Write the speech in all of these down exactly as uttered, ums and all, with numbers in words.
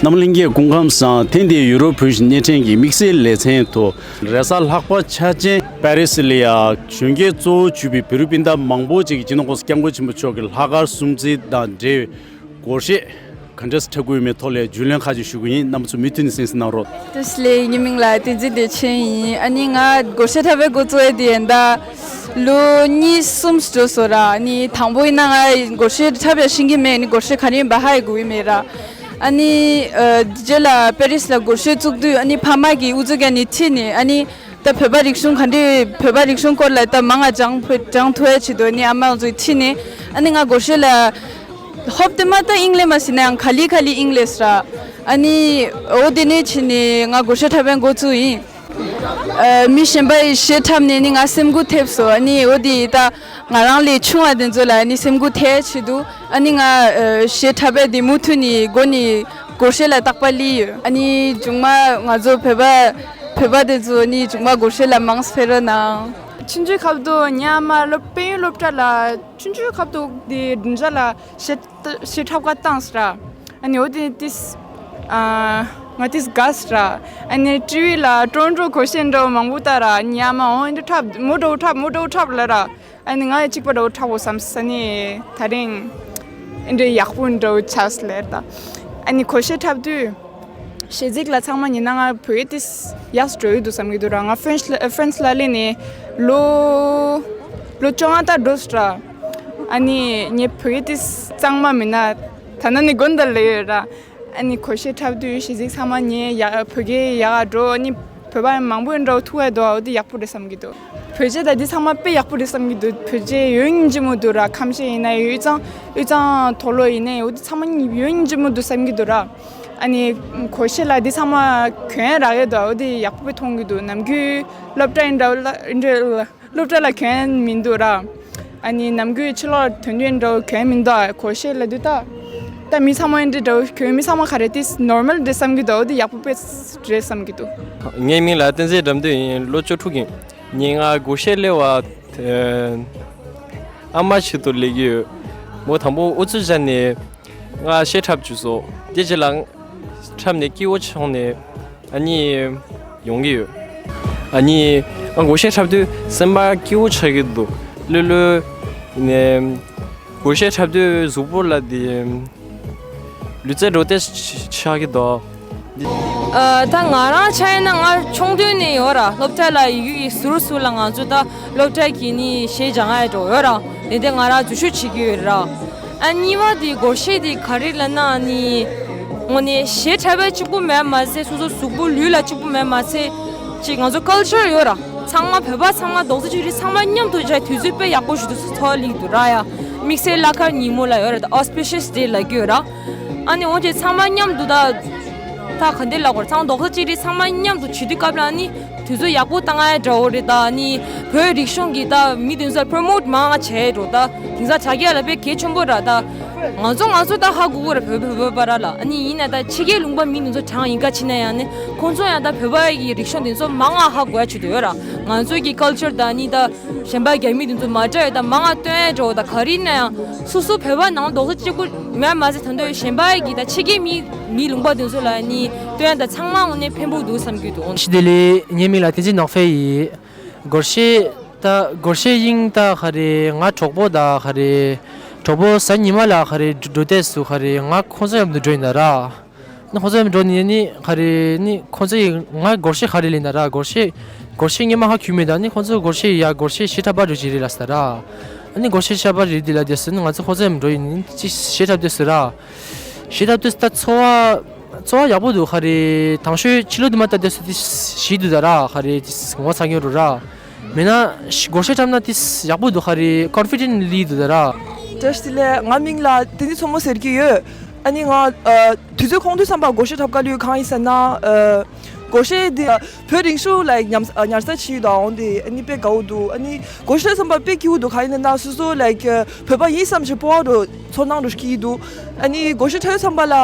རྣམ་གླིང་གི་སྐུ་ཁམས་བཟང་། ཐེངས་འདིའི་ཡུ་རོབ་བོད་ཀྱི་སྣེ་ཕྲན་གྱི་དམིགས་བསལ་ལེ་ཚན་དུ། རེས་གཟའ་ལྷག་པ་འཆར་ཅན་པེ་རི་སི་ལ་ཡ་གཞོན་སྐྱེས་གཙོ་བོ་གྱུར་པའི་བོད་རིགས་སྤུན་ཟླ་མང་པོ་ཅིག་གིས་སྤྱི་ནོར་༸གོང་ས་༸སྐྱབས་མགོན་ཆེན་པོ་མཆོག་གི་ལྷག་དཀར་སྲུང་བརྩི་དང་འབྲེལ་བའི་སྒོར་གཞས་ག་འདྲས་འཁྲབ་ཀྱི་ཡོད་མེད་ཐོག་ལ་རྒྱུས་ལོན་ཁག་ཅིག་ཞུ་གི་ཡིན། རྣམ་པ་ཚོ་མུ་མཐུད་ནས་གསན་གཟིགས་གནང་རོགས། བཀྲ་ཤིས་བདེ་ལེགས། ངའི་མིང་ལ་བསྟན་འཛིན་བདེ་ཆེན་ཡིན། ཨ་ནི་ང་སྒོར་གཞས་འཁྲབ་པའི་འགོ་བཙུགས་ཡས་དེ་ཡིན་ད། ལོ་གཉིས་གསུམ་འགྲོ་སོང་ར། ཨ་ནི་དང་པོ་ཡིན་ན་ང་སྒོར་གཞས་འཁྲབ་ཡ་ཤེས་ཀྱི་མེད། ཨ་ནི་སྒོར་གཞས་ག་རེ་ཡིན་པ་ཧ་ཡང་གོ་གི་མེད་ར། ཨ་ནི་ཨ་རྗེས་ལ་པེ་རི་སི་ལ་སྒོར་གཞས་བཙུགས་དུས། ཨ་ནི་ཕ་མ་གིས་ཨུ་ཚུགས་རྒྱག་ནས་ཁྲིད་ནས། ཨ་ནི་ད་བོད་པ་རིག་གཞུང་ག་འདྲས། བོད་པ་རིག་གཞུང་སྐོར་ལ་ད་མང་ང་སྦྱང་ཕོད་སྦྱང་ཐུབ་ཡ་ཆེད་དུ། ཨ་ནི་ཨ་མ་ཚོས་ཁྲིད་ནས། ཨ་ནི་ང་སྒོར་གཞས་ལ་ཧོབ་སྟེ་མ་ད་ཨིང་ལེ་མ་ཟིན་ན་ཡང་ག་ལེ་ག་ལེ་ཨིང་ལེ་ཟེར་ར། ཨ་ནི་འོ་དེ་ནས་ཕྱིན་ནས་ང་སྒོར་གཞས་འཁྲབ་པའི་འགོ་བཙུགས་ཡིན། ཨ་མི་གཞན་པ་ཡིས་གཞས་འཁྲབ་ནས་ནི་ང་སེམས་འགུལ་ཐེབས་སོང་། ཨ་ནི་འོ་དེ་ད་ང་རང་ལས་ཆུང་བ་དེ་ཚོ་ལ་ནི་སེམས་འགུལ་ཐེབས་ཆེད་དུ། ཨ་ནི་ང་ཨ་གཞས་འཁྲབ་པའི་དེ་མུ་མཐུད་ནས་འགོ་ནས་སྒོར་གཞས་ལ་རྟག་པར་སླེབས་ཡོད། ཨ་ནི་མཇུག་མ་ང་ཚོ་བོད་པ་བོད་པ་དེ་ཚོ་ནི་མཇུག་མ་སྒོར་གཞས་ལ་མང་ཙམ་ཕེབས་རོགས་གནང་། ཆུང་ཆུང་སྐབས་དུ་ངའི་ཨ་མ་སློབ་དཔོན་སློབ་གྲྭ་ལ། ཆུང་ཆུང་སྐབས་དུ་དེ་སྒྲུང་ཆ་ལ་གཞས་གཞས་འཁྲབ་ག་བཏང་ཟེར་ར། ཨ་ནི་འོ་དེ་ཏིས་ཨ་ང་ཏིས་དགའ་ཟེར་ར། ཨ་ནི་ཊི་ཝི་ལ་ཀྲོན་ཀྲོ་སྒོར་གཞས་འདྲ་བོ་མང་པོ་ལྟ་ར། ཨ་ནི་ཨ་མ་འོ་འདི་འཁྲབ་མོ་འདྲ་བོ་འཁྲབ་མོ་འདྲ་བོ་འཁྲབ་ལབ་ར། ཨ་ནི་ང་ཡང་གཅིག་པ་འདྲ་བོ་འཁྲབ་དགོས་བསམ་ས་ནི་ད་རིང་འདི་འདྲའི་ཡག་པོ་འདྲ་བོ་ཆགས་ལེར་ད། ཨ་ནི་སྒོར་གཞས་འཁྲབ་དུས་གཞས་ཚིག་ལ་ཚང་མ་ཉན་ན་ང་བོད་ཡིག་ཏིས་ཡག་སུ་འགྲོ་ཡི་འདུག་བསམ་གྱི་འདུག་ར། ང་ཧྥ་རན་སི་ལ་ཧྥ་རན་སི་ལ་སླེབས་ནས་ལོ་ལོ་བཅོ་ལྔ་ལྟར་འགྲོ་སོང་ར། ཨ་ནི་ངས་བོད་ཡིག་ཏིས་གཙང་མ་མིན་ན་ད་ནང་ནས་དགོན་དུ་སླེབས་ཡོད་ར། ཨ་ནི་སྒོར་གཞས་འཁྲབ་དུས་གཞས་ཚིག་ཚང་མ་ཉན་ཡག་བོད་སྐད་ཡག་འགྲོ། ཨ་ནི་བོད་པ་མང་པོ་འདྲ་བོ་ཐུག་ཡ་འདུག་འོ་དེ་ཡག་པོ་རེད་བསམ་གྱི་འདུག་བོད་ཆས་དང་འདི་ཚང་མ་དཔེ་ཡག་པོ་རེད་བསམ་གྱི་འདུག་བོད་ཆས་ཡོད་སྙིང་རྗེ་མོ་འདུག་ར། ཁམས་ཆས་ཡིན་ན་ཡང་། དབུས་གཙང་དབུས་གཙང་དུག་ལོག་ཡིན་ན་ཡང་། འོ་དེ་ཚང་མ་ཡོད་སྙིང་རྗེ་མོ་འདུག་བསམ་གྱི་འདུག་ར། ཨ་ནི་སྒོར་གཞས་ལ་འདི་ཚང་མ་གྱོན་རག་ཡས་འདུག་འོ་དེ་ཡག་པོ་དཔེ་མཐོང་གི་འདུག་ནམ་རྒྱུན་སློབ་གྲྭ་ཡིན་འདྲ་བོ་ལ་འདྲ་སློབ་གྲྭ་ལ་གྱོན་མི་འདུག་ར། ཨ་ནི་ནམ་རྒྱུན་ཕྱི་ལོགས་དོན་དོན་འདྲ་བོ་གྱོན་མི་འདུག་སྒོར་གཞས་ལ་འདི་ད་ད་མི་ཚང་མ་འདི་འདྲ་བོ་གྱོན། མི་ཚང་མ་ག་རེ་ཏིས་ནོར་མལ་རེད་བསམ་གྱི་འདུག་འོ་དེ་ཡག་པོ་དཔེ་རེད་བསམ་གྱི་འདུག་ངའི་མིང་ལ་བསྟན་འཛིན་དགྲ་འདུལ་ཡིན། ལོ་བཅུ་དྲུག་ཡིན། ངས་ང་སྒོར་གཞས་སླེབས་པ་ཨ་མ་ཆེད་དུ་སླེབས་ཀྱི་ཡོད། མོ་དང་པོ་ཨུ་ཚུགས་བཞག་ནས་ང་གཞས་འཁྲབ་བཅུག་སོང་། དེ་རྗེས་ལ་འཁྲབ་ནས་སྐྱིད་པོ་བྱུང་ནས་ཨ་ནི་ཡོང་གི་ཡོད། ཨ་ནི་ང་སྒོར་གཞས་འཁྲབ་དུས་སེམས་པ་སྐྱིད་པོ་ཆགས་ཀྱི་འདུག་ལྷོད་ལྷོད་ནས་སྒོར་གཞས་འཁྲབ་དུས་གཟུགས་པོ་ལ་དེ་ལུས་རྩལ་འགྲོ་སྟེ་ཆགས་ཀྱི་འདུག་ཨ། ད་ང་རང་ཆ་ཡིན་ན་ང་ཆུང་དུས་ནས་ཡོད་ར། སློབ་གྲྭ་ལ་ཡི་གེ་ཟུར་ཟུར་ལ་ང་ཚོ་ད་སློབ་གྲྭ་གི་ནི་གཞས་སྦྱང་ཡ་འགྲོ་ཡོད་ར། དེ་འདྲ་ང་རང་འཛུལ་ཞུགས་བྱེད་ཀྱི་ཡོད་ར། ཨ་གཉིས་པ་དེ་སྒོར་གཞས་དེ་ག་རེ་ལབ་ན་ནི་དངོས་གནས་གཞས་འཁྲབ་པ་གཅིག་པུ་མེད་མ་ཚད་སོ་སོ་གཟུགས་པོ་ལུས་ལ་གཅིག་པུ་མེད་མ་ཚད་ཅིག་ང་ཚོ་ཀལ་ཅར་ཡོད་ར། ཚང་མ་བོད་པ་ཚང་མ་རྡོག་རྩ་གཅིག་སྒྲིལ་ཚང་མ་མཉམ་དུ་བྱས་དུས་ཚོད་དཔེ་ཡག་པོ་ཞིག་ཏུ་ཚོར་ལིག་འདུག་ར་ཡ། དམིགས་བསལ་གླ་མཁར་ཉིན་མོ་ལ་ཡོད་ར། ད་Auspicious Day ལབ་ཀྱི་ཡོད་ར། ཨ་ནི་འོན་ཏེ་ཚང་མ་མཉམ་དུ་ད་ད་ག་འདྲ་ལབ་དགོས་རེད། ཚང་མ་རྡོག་རྩ་གཅིག་སྒྲིལ་ཚང་མ་མཉམ་དུ་བྱེད་དུས་སྐབས་ལ་ཨ་ནི་དུས་ཚོད་ཡག་པོ་བཏང་ཡ་འདྲ་བོ་རེད། ད་ཨ་ནི་བོད་རིག་གཞུང་གི་ད་མི་དེ་ཚོ་པྲོ་མོཊ་མང་ང་བྱས་འགྲོ། ད་དེང་སང་དྲ་རྒྱ་ལ་དཔེ་གལ་ཆེན་པོ་ར། ད་ང་ཚོ་ང་ཚོ་ད་ཧ་གོ་གི་ར། བོད་བོད་བོད་པ་ར་ལ། ཨ་ནི་ཡིན་ན་ད་ཕྱི་རྒྱལ་ལུང་པ་མི་དེ་ཚོ་གྲངས་ཡིན་ག་ཕྱིན་ན་ཡང་ནི་ཁོང་ཚོ་ཡང་ད་བོད་པ་ཡི་རིག་གཞུང་དེ་ཚོ་མང་ང་ཧ་གོ་ཡ་བྱེད་དུ་ཡོད་ར། ང་ཚོ་གི་ཀལ་ཅར་ད་ཨ་ནི་ད་གཞན་པ་རྒྱ་མི་དེ་ཚོ་མ་འདྲ་ཡོད། ད་མང་ང་སྟོན་ཡ་འདྲ་བོ་ད་ག་རེ་ཡིན་ན་ཡང་སོ་སོ་བོད་པ་ནང་རྡོག་རྩ་གཅིག་པུ་མེད་མ་ཟད་ད་དུང་གཞན་པ་གི་ད་ཕྱི་རྒྱལ་མི་མི་ལུང་པ་དེ་ཚོ་ལ་ནི་སྟོན་ཡ་ད་ཚང་མ་དངོས་གནས་ཕན་པོ་འདུག་བསམ་གྱི་འདུག་ཕྱི་དེ་ལས་ངའི་མིང་ལ་བསྟན་འཛིན་ནོར་འཕེལ་ཡིན། སྒོར་གཞས་ད་སྒོར་གཞས་དབྱིངས་ད་ག་རེ་ང་གྲོགས་པོ་ད་ག་རེ་གྲོགས་པོ་གཟའ་ཉི་མ་ལ་ག་རེ་འགྲོ་འགྲོ་དུས་སུ་ག་རེ་ང་ཁོང་ཚོ་མཉམ་དུ་འགྲོ་ཡིན་ད་ར། ནི་ཁོང་ཚོ་འགྲོ་ནི་ནི་ག་རེ་ནི་ཁོང་ཚོ་ཡིས་ང་སྒོར་གཞས་ག་རེ་ལེན་ད་ར། སྒོར་གཞས་སྒོར་གཞས་ངས་མ་ཧ་གོ་མེད་ད། ནི་ཁོང་ཚོ་སྒོར་གཞས་ཡ་སྒོར་གཞས་གཞས་འཁྲབ་པ་འགྲོ་ཅི་རེད་ལབ་ས་ར། ཨ་ནི་སྒོར་གཞས་འཁྲབ་པ་རེད་འདི་ལབ་དུས་སུ་ནི་ང་ཚོ་ཁོང་ཚོ་ཡང་འགྲོ་ཡིན་ནི་ཅི་གཞས་འཁྲབ་དུས་སུ་ར། གཞས་འཁྲབ་དུས་སུ་ད་ཚོར་བ་ཚོར་བ་ཡག་པོ་འདུག་ག་རེ་དང་ཤོས་ཕྱི་ལོགས་དུ་མ་ལྟ་དུས་སུ་དེ་ཞིག་འདུག་ད་ར། ག་རེ་དེ་ངོ་མ་ཚ་ཉོ་རུ་ར། མེད་ན་སྒོར་གཞས་འཁྲབ་ན་དེ་ཡག་པོ་འདུག་ག་རེ་ཀོན་ཕི་ཌེན་ལི་འདུག་ད་ར། བཀྲ་ཤིས་བདེ་ལེགས། ང་མིང་ལ་བསྟན་འཛིན་མཚོ་མོ་ཟེར་གྱི་ཡོད། ཨ་ནི་ང་ཨ་དུས་ཚོད་ཁོང་དུས་བསམ་པ་སྒོར་གཞས་འཁྲབ་དཀའ་ལས་གང་ཡིན་ཟེར་ན། ཨ་སྒོར་གཞས་འདི་ཨ་བོད་རིག་གཞུང་like ཉམས་ཨ་ཉར་ཚགས་བྱེད་ཡུལ་དང་འོང་དེ་ཨ་ནི་དཔེ་དགའ་བོ་འདུག་ཨ་ནི་སྒོར་གཞས་བསམ་པ་དཔེ་སྐྱིད་པོ་འདུག་གང་ཡིན་ན་སོ་སོ་like བོད་པ་ཡིན་བསམ་བྱས་སྤོབས་པ་འདྲ་ཚོར་སྣང་འདྲ་སྐྱེ་གི་འདུག་ཨ་ནི་སྒོར་གཞས་འཁྲབ་ཡུལ་བསམ་པ་ལ་ཨ་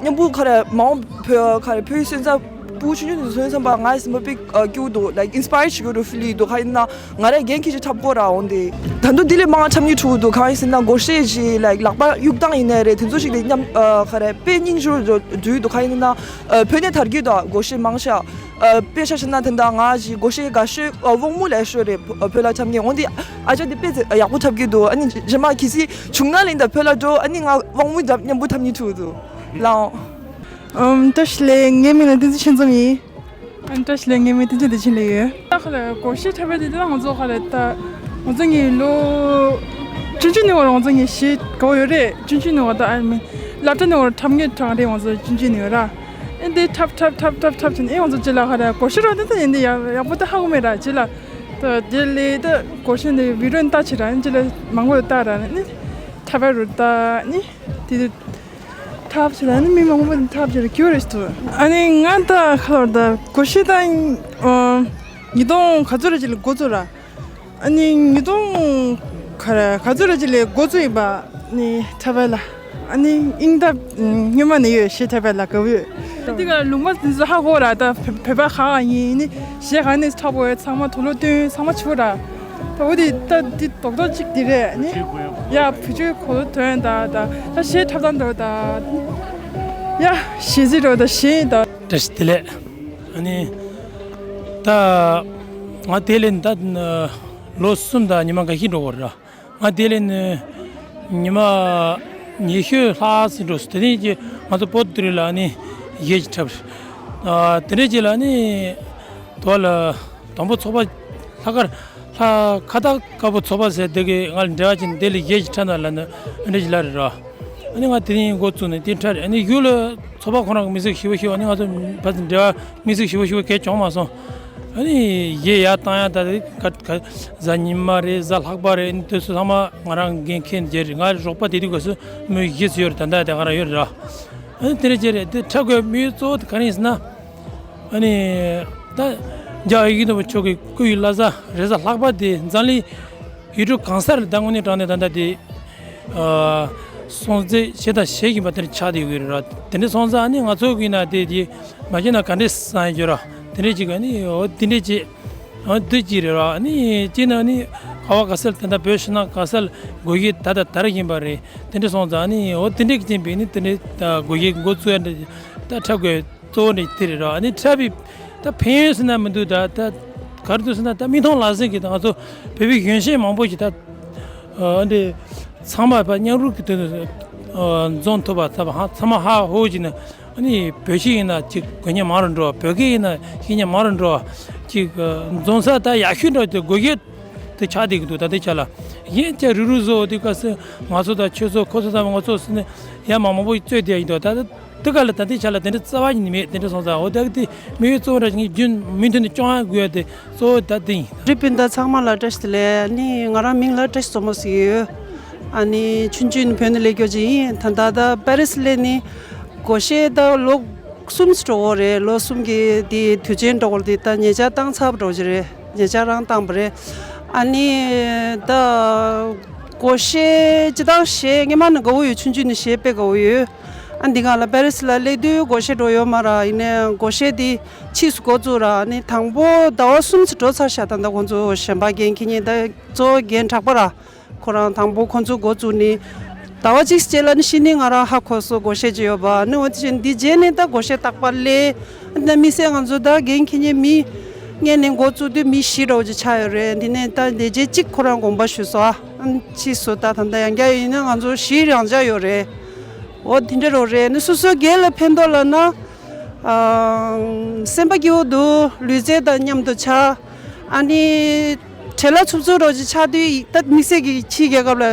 མཉམ་པོ་ག་རེ་མ་འོངས་བོད་ག་རེ་བོད་ཡིག་སོན་རྩ་ ཕྲུ་གུ་ཆུང་ཆུང་དེ་ཚོ་ཡིན་བསམ་པ་ང་ཡི་སེམས་པ་དཔེ་སྐྱིད་པོ་འདུག་ལའིཀ་ཨིན་སི་པ་ཡར་བྱེད་ཀྱི་འདུག་ཕི་ལི་འདུག་ཁ་ཡིན་ན་ང་རང་འགན་འཁྱེར་ཅིག་འཁྲབ་དགོས་ར་འོང་དེ། ད་དུང་དེ་ལས་མང་འཁྲབ་མཁན་ཕྲུ་གུ་འདུག་ཁ་ཡིན་ཟེར་ན་སྒོར་གཞས་ཅིག་ལའིཀ་ལག་པ་གཡུག་སྟངས་ཡིན་ནའི་རེད། དེ་ཚོ་ཞིག་དེ་མཉམ་ཨ་ག་རེ་དཔེ་སྙིང་རྗེ་རུ་འགྲོ་འདུག་ཁ་ཡིན་ན་ཨ་བོད་ནས་དར་རྒྱས་དང་སྒོར་གཞས་མང་ཤག་ཨ་དཔེ་ཆ་བཞག་ན་དེ་འདྲ་ང་ཞིག་སྒོར་གཞས་དགའ་ཤོས་ཨ་དབང་མོ་ལེགས་ཤོས་རེད། བོད་ལ་འཁྲབ་མཁན་འོང་དེ་ཨ་ཅག་དེ་དཔེ་ཡག་པོ་འཁྲབ་ཀྱི་འདུག་ཨ་ནི་རྗེས་མ་གལ་སྲིད་བྱུང་ན་ལེན་ད་བོད་ལ་འགྲོ། ཨ་ནི་ང་དབང་མོ་འདྲ་མཉམ་པོ་འཁྲབ་མཁན་ཕྲུ་གུ་འདུག་ལའོ། ཨམ། བཀྲ་ཤིས་བདེ་ལེགས། ངའི་མིང་ལ་བསྟན་འཛིན་ཆོས་འཛོམས་ཡིན། ཨམ། བཀྲ་ཤིས་བདེ་ལེགས། ངའི་མིང་བསྟན་འཛིན་བདེ་ཆེན་ལབ་ཡོད། ད་ཁ་ལ་སྒོར་གཞས་འཁྲབ་པ་དེ་ད་ང་ཚོ་ཁ་ལ་ད་ང་ཚོ་ངའི་ལོ་ཆུང་ཆུང་ནས་བར་ང་ཚོ་ངའི་གཞས་དགའ་པོ་ཡོད་རེད། ཆུང་ཆུང་ནས་བར་ད་ཨ་མི་སློབ་གྲྭ་ནས་བར་འཁྲབ་མཁན་གྲས་རེད། ང་ཚོ་ཆུང་ཆུང་ནས་བར་ར་ཨེ་འདི་འཁྲབ་འཁྲབ་འཁྲབ་འཁྲབ་འཁྲབ་བྱས་ནས་ཨེ་ང་ཚོ་རྗེས་ལ་ཁ་ལ་སྒོར་གཞས་རོགས་འདི་ད་ཡིན་འདི་ཡག་ཡག་པོ་ད་ཧ་གོ་མེད་ར། རྗེས་ལ་ད་དེ་ལས་ད་སྒོར་གཞས་འདི་བི་ཌི་ཡོ་ནི་ལྟ་བྱེད་ར་རྗེས་ལ་མང་པོ་ལྟ་ར་ནི་འཁྲབ་པ་རུ་ད་ནི་དེ་འཁྲབ་བྱས་ན་ནི་མི་མང་པོ་འཁྲབ་བྱས་རེད། ཁྱོད་རེད་དོ། ཨ་ནི་ང་ད་ཁ་ལོར་ད་སྒོར་གཞས་ད་ཨ་ཉིས་སྟོང་ག་ཚོད་རེད་ཅིག་ལ་འགོ་བཙུགས་ར། ཨ་ནི་ཉིས་སྟོང་ག་རེ་ག་ཚོད་རེད་ཅིག་ལ་འགོ་བཙུགས་ཡིན་པ་ནི་འཁྲབ་པ་ལ། ཨ་ནི་དབྱིངས་ད་སྔོན་མ་ནས་ཡོད། གཞས་འཁྲབ་པ་ལ་དགའ་པོ་ཡོད། དེ་ག་ལུང་པ་དེ་ཚོ་ཧ་གོ་ར། ད་བོད་པ་ག་ག་ཡིན་ནི་གཞས་ག་ནས་འཁྲབ་དགོས་ཚང་མ་དུག་ལོག་སྟོན་ཚང་མ་བྱེད་དགོས་ར། ད་འོ་དེ་ད་དེ་རྡོག་རྡོག་གཅིག་དེ་རེད་ནི། ཡ་བུ་ཆུའི་གོ་ལོ་དོན་ད་ད་ད་གཞས་འཁྲབ་སྟངས་འདྲ་བོ་ད། ཡ་གཞས་ཚིག་འདྲ་བོ་ད་གཞས་ད། བཀྲ་ཤིས་བདེ་ལེགས། ཨ་ནི་ད་ང་དེ་ལས་ད་ལོ་གསུམ་དང་ཉི་མ་འགའ་ཤས་འགྲོ་གི་རེད། ང་དེ་ལས་ནི་ཉི་མ་ཉི་ཤུ་ལྷག་ཙམ་འགྲོ་སོང་། དེ་ནས་ཀྱི་ང་ཚོ་བོད་དུ་རེད་ལ་ནི་གཞས་ཀྱི་འཁྲབ། ཨ་དེ་འདྲ་ཅིག་ལ་ནི་དོ་ལ་དང་པོ་ཚོགས་པ་ལྷག་དཀར་ལྷ་ཁ་བཏགས་དཀར་པོ་ཚོགས་པ་ཟེར་དེ་གི་ང་ལ་འབྲེལ་བ་བྱས་ནས་དེ་ལ་གཞས་ཀྱི་འཁྲབ་ན་ལ་ནི་འདྲ་ཅིག་ལ་རེད་ར། ཨ་ནི་ང་དེ་ནས་འགོ་བཙུགས་ནས་དེ་འཁྲབ་རེད། ཨ་ནི་གཞུག་ལ་ཚོགས་པ་ཁོ་རང་གི་མི་ཚེ་ཞི་བ་ཞི་བ་ནི་ང་ཚོ་བར་དུ་འབྲེལ་བ་མི་ཚེ་ཞི་བ་ཞི་བ་གས་བྱུང་མ་སོང་། ཨ་ནི་གཞས་ཡར་བཏང་ཡ་ད་དེ་ག་ག་གཟའ་ཉི་མ་རེད། གཟའ་ལྷག་པ་རེད། ཨ་ནི་དེ་ཚོ་ཚང་མ་ང་རང་འགན་འཁྱེར་རྒྱུ་རེད། ང་རོགས་པ་དེ་དུས་སྐབས་སུ་མི་བཞི་ཙམ་ཡོད་རེད། ད་ལྟ་དེ་ག་རང་ཡོད་རེད་ར། ཨ་ནི་དེ་རེད་ཅེ་རེད། དེ་འཁྲབ་དགོས་དམིགས་ཡུལ་གཙོ་བོ་དེ་ག་རེ་ཡིན་ཟེར་ན། ཨ་ནི་ད་འཇའ་ཡེ་ཤེས་ནོར་བུ་མཆོག་གི་སྐུ་ཡི་བླ་གཟའ་རེས་གཟའ་ལྷག་པ་དེ་འཛམ་གླིང་ཡུལ་གྲུ་གང་སར་ད་དངོས་གནས་དྲང་གནས་ད་ལྟ་དེ་ཨ་སྲུང་བརྩི་བྱས་དང་བྱེད་བཞིན་པ་དེ་འདྲ་ཆགས་བསྡད་ཡོད་རེད་ར། དེ་འདྲ་སོང་ཙང་ཨ་ནི་ང་ཚོ་གི་ན་དེ་དེ་མ་བྱས་ན་ག་འདྲས་བསམ་ཡོད་ར། དེ་འདྲས་ཅིག་ཨ་ནི་འོ་དེ་འདྲས་ཅིག་འོ་དེ་ཅིག་རེད་ར། ཨ་ནི་ཅིག་ན་ཨ་ནི་ག་བ་ག་སར་ད་ལྟ་བོད་ཕྱི་ནང་ག་སར་སྒོར་གཞས་ད་ལྟ་དར་བཞིན་པ་རེད། དེ་འདྲས་སོང་ཙང་ཨ་ནི་འོ་དེ་འདྲས་ཀྱི་རྐྱེན་པས་ནི་དེ་འདྲས་ད་སྒོར་གཞས་འགོ་བཙུགས་ཡ་འདྲ་ད་འཁྲབ་དགོས། གཙོ་བོ་ནི་དེ་རེད་ར། ཨ་ནི་འཁྲབ་པའི་ད་ཕན་ཡོན་ཟེར་ན་མི་འདུག་ད་ད་ག་རེ་འདུག་ཟེར་ན་ད་མིག་མཐོང་ལག་ཟིན་གྱི་ད་ང་ཚོ་བོད་པའི་གཞོན་སྐྱེས་མང་པོ་ཞིག་ད་ཨ་འདི་ཚང་མ་ཕར་མཉམ་རུབ་ཀྱི་དོན་དུ་ཨ་འཛོམས་ཐུབ་པ་ད་ཧ་ཚང་མ་ཧ་ཧོ་ཅིག་ནི་ཨ་ནི་བོད་གཞས་ཡིན་ན་ཅིག་དགོས་མཁན་མང་རུ་འགྲོ་བ། བོད་སྐད་ཡིན་ན་ཤེས་མཁན་མང་རུ་འགྲོ་བ། ཅིག་ཨ་འཛོམས་ས་ད་ཡག་ཤོས་འདྲ་བོ་དེ་སྒོར་གཞས་དེ་ཆགས་བསྡད་ཀྱི་འདུག་ད་ལྟའི་ཆ་ལ་གཞན་ཅིག་རུ་རུ་བཟོ་དེ་ག་སེ་ང་ཚོ་ད་ཁྱོད་ཚོ་ཁོ་ཚོ་ད་ང་ཚོ་ཟེར་ནས་ཡ་མ་མང་པོ་རྩོད་བསྡད་ཡིན་འདུག་ད་ད། དེ་ག་ལ་ད་ལྟའི་ཆ་ལ་དེ་འདྲ་རྩ་བ་ཉིད་ནས་མེད། དེ་འདྲ་སོང་ཙང་འོ་ད་གི་དེ་དམིགས་ཡུལ་གཙོ་བོ་འདྲ་ཞིག་ངས་རྒྱུན་མུ་མཐུད་ནས་སྐྱོང་ཡ་དགོས་ཡ་དེ་གཙོ་བོ་ད་དེ་ཡིན། འབྲི་སྤུན་ཟླ་ཚང་མ་ལ་བཀྲ་ཤིས་བདེ་ལེགས། ཨ་ནི་ང་རང་མིང་ལ་བཀྲ་ཤིས་བསམ་གཏན་ཟེར་གྱི་ཡོད། ཨ་ནི་ཆུང་ཆུང་ནས་བོད་ནས་སླེབས་རྒྱུ་ཅིག་ཡིན། ད་ད་ད་པེ་རི་སི་སླེབས་ནས་སྒོར་གཞས་ད་ལོ་གསུམ་ཙམ་འགྲོ་གི་རེད། ལོ་གསུམ་གྱི་དེ་དུས་ཆེན་འགྲོ་གི་རེད། དེ་ད་ཉེ་ཆར་བཏང་ཚར་བ་འགྲོ་གི་རེད། ཉེ་ཆར་རང་བཏང་བ་རེད། ཨ་ནི་ད་སྒོར་གཞས་སྤྱིར་བཏང་གཞས་སྔོན་མ་ནས་དགའ་པོ་ཡོད། ཆུང་ཆུང་ནས་གཞས་དཔེ་དགའ་པོ་ཡོད། ཨ་འདི་ག་ལ་པེ་རི་སི་ལ་སླེབས་དུས་སྒོར་གཞས་འགྲོ་ཡོད་མ་ར། ཡིན་ནའི་སྒོར་གཞས་འདི་ཕྱིས་སུ་འགོ་བཙུགས་ར། ཨ་ནི་དང་པོ་ཟླ་བ་གསུམ་ཙམ་འགྲོ་ཚར་ཤག་ད་ལྟ་ཁོང་ཚོ་གཞན་པ་འགན་འཁྱེར་མཁན་ད་གཙོ་བོ་རྒན་གྲགས་པ་ར། ཁོ་རང་དང་པོ་ཁོང་ཚོ་འགོ་བཙུགས་ནས་ཟླ་བ་གཅིག་རྗེས་ལ་ནི་ཤི་ནི་ང་རང་ཧ་གོ་སོང་། སྒོར་གཞས་ཅིག་ཡོད་པ། ཨ་ནི་འོ་དེ་བཞིན་འདི་རྗེས་ནས་ད་སྒོར་གཞས་རྟག་པར་སླེབས། ཨ་ནི་དམིགས་བསལ་ང་ཚོ་ད་འགན་འཁྱེར་མཁན་མི་སྔོན་ནས་འགོ་བཙུགས་དུས་མི་བཞི་འདྲ་བོ་ཅིག་ཆགས་ཡོད་རེད། འདི་ནས་ད་འདི་རྗེས་གཅིག་ཁོ་རང་དགོངས་པ་ཞུས་སོང་། ཨ། ཕྱིས་སུ་ད་ད་ལྟ་ཡང་བསྐྱར་ཡིན་ན་ང་ཚོ་བཞི་རང་འཇགས་ཡོད་རེད། འོ་དེ་འདྲ་རོ་རེད། ནི་སོ་སོའི་སྒེར་ལ་ཕན་ཐོགས་ལབ་ན། ཨ། སེམས་པ་སྐྱིད་པོ་འདུག་ལུས་རྩལ་དང་མཉམ་དུ་ཆགས། ཨ་ནི་བྲེལ་བ་འཚུབ་འཚུབ་རོ་ཅིག་ཆགས་དུས་ད་དམིགས་བསལ་གྱི་ཕྱིའི་རྒྱལ་ཁབ་ལ་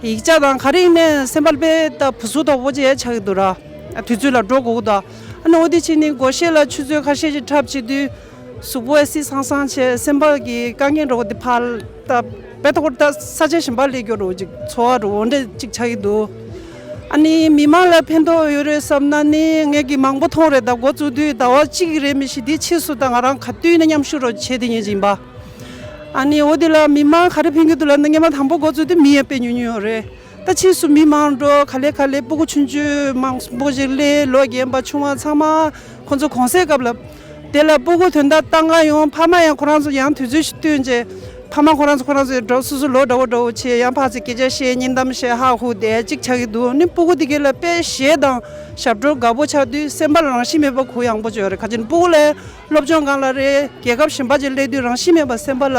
ཡིག་ཆ་དང་ག་རེ་ཡིན་ནའི་སེམས་པ་དཔེ་ད་བུ་སུ་དོག་པོ་ཅིག་ཡང་ཆགས་ཀྱི་འདུག་ར། དུས་ཚོད་ལ་འགྲོ་དགོས་ཀྱི་འདུག་ཨ་ནི་འོ་དེ་བྱས་ནི་སྒོར་གཞས་ལ་ཆུ་ཚོད་ཁ་ཤས་ཅིག་འཁྲབ་བྱེད་དུས། གཟུགས་པོ་ཨེ་སི་སང་སང་བྱས། སེམས་པ་གི་དཀའ་ངལ་འདྲ་བོ་དེ་ཕར་ད་བེད་ཐོག་ད་ས་ཆ་གཞན་པ་སླེབས་རྒྱུ་འདྲ་བོ་ཅིག་ཚོར་བ་འདྲ་བོ་འདྲ་ཅིག་ཆགས་ཀྱི་འདུག་ཨ་ནི་མི་མང་ལ་ཕན་ཐོགས་ཡོད་རེད་བསམ་ན་ནི་ངས་ཀྱི་མང་པོ་མཐོང་རེད། ད་འགོ་བཙུགས་དུས་ཟླ་བ་གཅིག་རེད་མི་ཤེས། དེ་ཕྱིས་སུ་ད་ང་རང་ག་དུས་ནས་མཉམ་ཞུགས་འདྲ་བོ་བྱས་དེ་ཉིད་ཅིག་ཡིན་པ། ཨ་ནི་འོ་དེ་ལ་མི་མང་ག་རེ་ཕན་གྱི་འདུག་ལབ་ན་སྔོན་མ་དང་པོ་འགོ་བཙུགས་དུས་མི་ཡང་དཔེ་ཉུང་ཉུང་ཡོད་རེད། ད་ཕྱིས་སུ་མི་མང་འགྲོ། ག་ལེ་ག་ལེ་སྤུ་གུ་ཆུང་ཆུང་མང་པོ་ཞིག་སླེབས། ལོ་རྒན་པ་ཆུང་བ་ཚང་མ་ཁོང་ཚོ་གུང་སེང་སྐབས་ལ་དེ་ལ་སྤུ་གུ་དོན་དག་བཏང་ག་ཡོང་། ཕ་མ་ཡང་ཁོ་རང་ཚོ་ཡང་དུས་ཚོད་ཞིག་བསྟུན་བྱས། ཕ་མ་ཁོ་རང་ཚོ་ཁོ་རང་ཚོ་འགྲོ། སོ་སོ་ལོ་འདྲ་བོ་འདྲ་བོ་བྱས། ཡང་ཕར་ཚུར་སྐད་ཆ་བཤད། སྙིང་གཏམ་བཤད། ཧ་ཧུ་བསྡད་ཅིག་ཆགས་ཀྱི་འདུག་ནི་སྤུ་གུ་དེ་གས་ལ་དཔེ་གཞས་དང་ཞབས་བྲོ་དགའ་པོ་ཆགས་དུས་སེམས་པ་ལ་རང་བཞིན་མེད་པ་གུ་ཡངས་པོ་ཅིག་ཡོད་རེད། ག་ཅི་ན་སྤུ་གུ་ལ་སློབ་སྦྱོང་སྒང་ལ་རེད། རྒྱལ་ཁབ་གཞན་པ་ཅིག་སླེབས་དུས་རང་བཞིན་མེད་པ་སེམས་པ་ལ་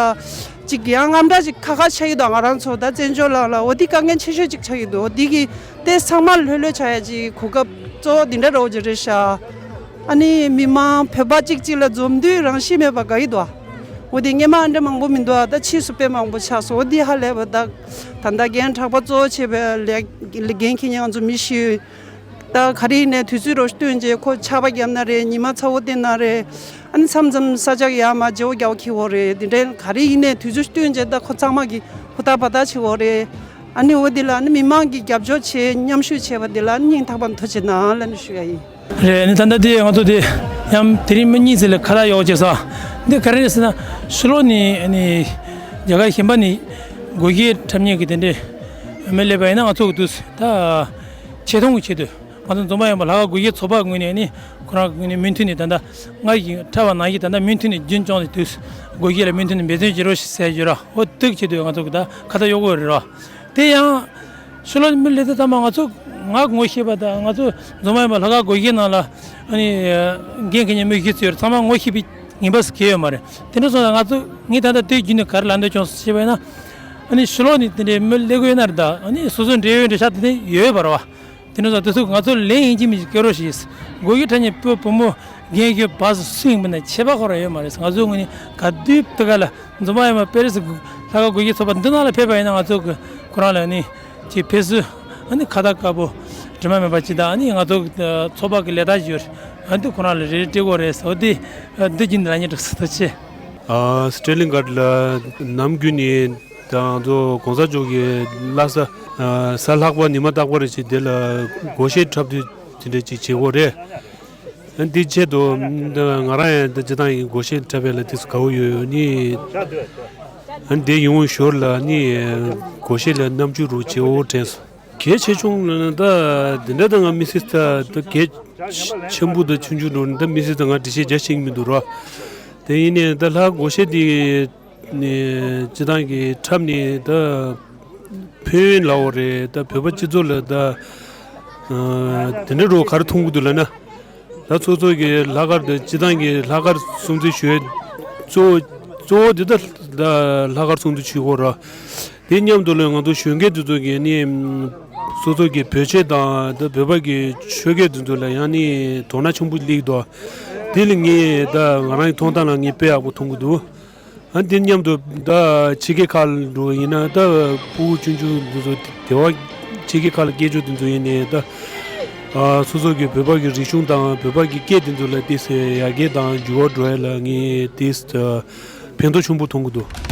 ཅིག་ཡང་དངངས་སྐྲག་ཅིག་ཁ་ཁ་ཆགས་ཀྱི་འདུག་ང་རང་ཚོ་ད་བཙན་བྱོལ་ལ་ལ་འོ་དེ་དཀའ་ངལ་ཆེ་ཤོས་ཅིག་ཆགས་ཀྱི་འདུག་འོ་དེ་གི་དེ་ཚང་མ་ལྷོད་ལྷོད་ཆགས་ཡ་ཅིག་གོ་སྐབས་གཙོ་བོ་འདི་འདྲ་འདྲ་བོ་ཅིག་རེད་ཤག་ཨ་ནི་མི་མང་བོད་པ་གཅིག་གཅིག་ལ་འཛོམས་དུས་རང་བཞིན་མེད་པ་དགའ་ཡི་འདུག་འོ་དེ་སྔོན་མ་ཨ་འདྲ་མང་པོ་མི་འདུག་ཨ་ད་ཕྱིས་སུ་དཔེ་མང་པོ་ཆགས་སོང་། འོ་དེ་ཧ་ལས་པ་ད་ད་ལྟ་རྒན་གྲྭ་པ་གཙོ་བོ་བྱས་པའི་ལས་འགན་འཁྱེར་མཁན་ང་ཚོ་མི་ཤི། ད་ག་རེ་ཡིན་ནའི་དུས་ཚོད་རོ་བསྟུན་བྱས་ཁོ་ཆར་པ་བརྒྱབ་ན་རེད། ཉི་མ་ཚ་བོ་བསྟན་ན་རེད། ཨ་ནི་མཚམས་མཚམས་ས་ཆ་ཡར་མར་བརྗེ་བོ་རྒྱག་འཁྱེར་འོ་རེད། དེ་འདྲའི་ག་རེ་ཡིན་ནའི་དུས་ཚོད་བསྟུན་བྱས་ད་ཁོ་ཚང་མ་གི་ཧུར་ཐག་འབད་ཐག་བྱེད་འོ་རེད། ཨ་ནི་འོ་དེ་ལ་ཨ་ནི་མི་མང་གི་རྒྱབ་སྐྱོར་བྱས་མཉམ་ཞུགས་བྱས་པ་དེ་ལ་ཨ་ནི་སྙིང་ཐག་པ་ནས་ཐུགས་རྗེ་གནང་ལབ་ནས་ཞུ་ཡ་ཡིན། རེད། ཨ་ནི་ད་ལྟ་དེ་ང་ཚོ་དེ་ཡང་དེ་རིང་མི་གཉིས་ཙམ་ལ་ཁ་བརྡ་ཡག་པོ་བྱས་སོང་། འདི་ག་རེ་རེད་ཟེར་ན་ཕྱི་ལོགས་ནས་ཨ་ནི་རྒྱ་གར་གཞན་པ་ནས་སྒོར་གཞས་འཁྲབ་མཁན་གྱི་དེ་འདྲའི་མི་སླེབས་པ་ཡིན་ན་ང་ཚོ་གི་འདུག་ད་ཆེ་མཐོང་གི་ཆེད་དུ། ང་ཚོ་འཛོམས་པ་ཡིན་པ་ལྷག་དཀར་སྒོར་གཞས་ཚོགས་པ་ངོས་ནས་ནི་ཁོ་རང་ངོས་ནས་མུ་མཐུད་ནས་ད་ལྟ་ང་ཡིས་འཁྲབ་པ་ནང་བཞིན་ད་ལྟ་མུ་མཐུད་ནས་རྒྱུན་སྐྱོང་ནས་དུས་སྒོར་གཞས་ལ་མུ་མཐུད་ནས་འབད་བརྩོན་བྱེད་རོགས་ཞེས་ཟེར་རྒྱུ་ར། འོ་དེ་ཆེད་དུ་ང་ཚོ་གི་ད་ཁ་བརྡ་གཡོག་དགོས་རེད་ར། དེ་ཡང་ཕྱི་ལོགས་མི་སླེབས་དུས་ཚང་མ་ང་ཚོ་ང་ངོ་ཤེས་པ་དང་ང་ཚོ་འཛོམས་པ་ཡིན་པ་ལྷག་དཀར་སྒོར་གཞས་ནང་ལ་ཨ་ནི་འགན་འཁྱེར་མཁན་མི་བཞི་ཙམ་ཡོད་རེད། ཚང་མ་ངོ་ཤེས་པའི་ངན་པ་ཟེར་གྱི་ཡོད་མ་རེད། དེ་འདྲ་སོང་ཙང་ང་ཚོ་ངས་ད་ལྟ་དེ་བརྒྱུད་ནས་ག་རེ་ལབ་འདོད་བྱུང་ཞེས་པ་ཡིན་ན། ཨ་ནི་ཕྱི་ལོགས་ནས་དེ་འདྲའི་མི་སླེབས་ཀྱི་ཡོད་ན་རེད། ད་ཨ་ནི་སོ་སོའི་འབྲེལ་ཡོད་འབྲེལ་ཆགས་དེ་འདྲ་ཡོད་པ་རེད་བ། དེ་འདྲ་སོང་ཙང་དེ་ཚོ་ང་ཚོ་ལན་ཡིན་གཅིག་མིན་གཅིག་སྐྱོན་རོགས་ཞེས། སྒོར་གཞས་འཁྲབ་མཁན་ཕོ་བུ་མོ་རྒན་གཞོན་བར་སུ་སུ་ཡིན་པ་ན་ཁྱད་པར་ཁོ་རང་ཡོད་མ་རེད། ང་ཚོ་ངོས་ནས་ག་དུས་དེ་ག་ལ་འཛོམས་པ་ཡིན་པ་པེ་རི་སི་ལྷག་དཀར་སྒོར་གཞས་ཚོགས་པ་འདི་ནང་ལ་ཕེབས་པ་ཡིན་ན་ང་ཚོ་གི་ཁོ་རང་ལ་ནི་ཅིག་ཕེབས་བསུ་ཨ་ནི་ཁ་བརྡ་དཀར་པོ་དྲི་མ་མེད་པ་ཅིག་དང་། ཨ་ནི་ང་ཚོ་གི་ཚོགས་པ་གི་ལས་ད་ཞུ་ཨ་འདི་ཁོ་རང་ལ་རེ་རེ་སྤྲད་དགོས་རེད་ཟེར་བ་འདི་འདི་བརྒྱུད་ནས་ལབ་སྙིང་འདོད་སོང་། ཐུགས་རྗེ་ཆེ། ཨ་སི་ཊར་ལིང་གྷཊ་ལ་ནམ་རྒྱུན་ནས་ད་ང་ཚོ་གོང་ས་མཆོག་གི་བླ་གཟའ་ཨ་གཟའ་ལྷག་པ་ཉི་མ་རྟག་པར་ཅིག་དེ་ལ་སྒོར་གཞས་འཁྲབ་དུས་དེ་འདྲ་ཅིག་བྱེད་དགོས་རེད། ཨ་འདི་ཆེད་དུ་ང་རང་ཡང་འདི་སྤྱི་བཏང་ཡིན་སྒོར་གཞས་འཁྲབ་པའི་ལ་དེ་ཚོ་དགའ་བོ་ཡོད་ཡོད་ནི། ཨ་འདི་ཡོང་ཞོར་ལ་ནི་སྒོར་གཞས་ལ་རྣམ་འགྱུར་རུ་བྱེད་འོ་དྲན་སོང་། གལ་ཆེ་ཆུང་ལ་ད་འདི་འདྲ་ད་ང་མི་སྲིད་ད་ད་གལ་ཆེན་པོ་ད་ཆུང་ཆུང་འགྲོ་ནི་ད་མི་སྲིད་ད་ང་འགྲེལ་བཤད་རྒྱ་ཆེན་གྱི་མི་འདུག་ར། དེ་ཡིན་ནའི་ད་ལྷག་སྒོར་གཞས་འདི་ནས་སྤྱི་བཏང་གི་འཁྲབ་ནས་ད་ཕན་ཡོན་ལའོ་རེད། ད་བོད་པ་སྤྱི་ཚོགས་ལ་ད་ཨ་དེ་འདྲ་རུ་ག་རེ་མཐོང་གི་འདུག་ལབ་ན། ད་སོ་སོ་གི་ལྷག་དཀར་དེ་སྤྱི་བཏང་གི་ལྷག་དཀར་སྲུང་བརྩི་ཞུ་གཙོ་བོ་གཙོ་བོ་དེ་ད་ད་ལྷག་དཀར་སྲུང་བརྩི་ཞུ་དགོས་ར། དེ་མཉམ་དུ་ལ་ང་ཚོ་གཞོན་སྐྱེས་དེ་ཚོ་གི་ནི་སོ་སོ་གི་བོད་ཆས་དང་ད་བོད་པ་གི་ཆོས་སྐད་དེ་ཚོ་ལ་ཡང་ནི་དོ་སྣང་ཆེན་པོ་སླེབས་འདུག་དེ་ལ་ངས་ད་ང་རང་གི་མཐོང་སྟངས་ལ་ངས་དཔེ་ཡག་པོ་མཐོང་གི་འདུག་ཨ་དེ་མཉམ་དུ་ད་ཕྱི་རྒྱལ་ཁག་ལ་འགྲོ་ཡིན་ན་ད་ཕྲུ་གུ་ཆུང་ཆུང་འདི་ཚོ་དེ་བ་ཕྱི་རྒྱལ་ཁག་ལ་སྐྱེས་ཆོག་འདི་ཚོ་ཡིན་ནའི་ད་ཨ་སོ་སོ་གི་བོད་པ་གི་རིག་གཞུང་དང་བོད་པ་གི་སྐད་འདི་ཚོ་ལ་ཏོག་ཙམ་ཡར་རྒྱས་དང་འགྱུར་བ་འགྲོ་ཡ་ལ་ངས་ཏོག་ཙམ་ཕན་ཐོགས་ཆེན་པོ་མཐོང་གི་འདུག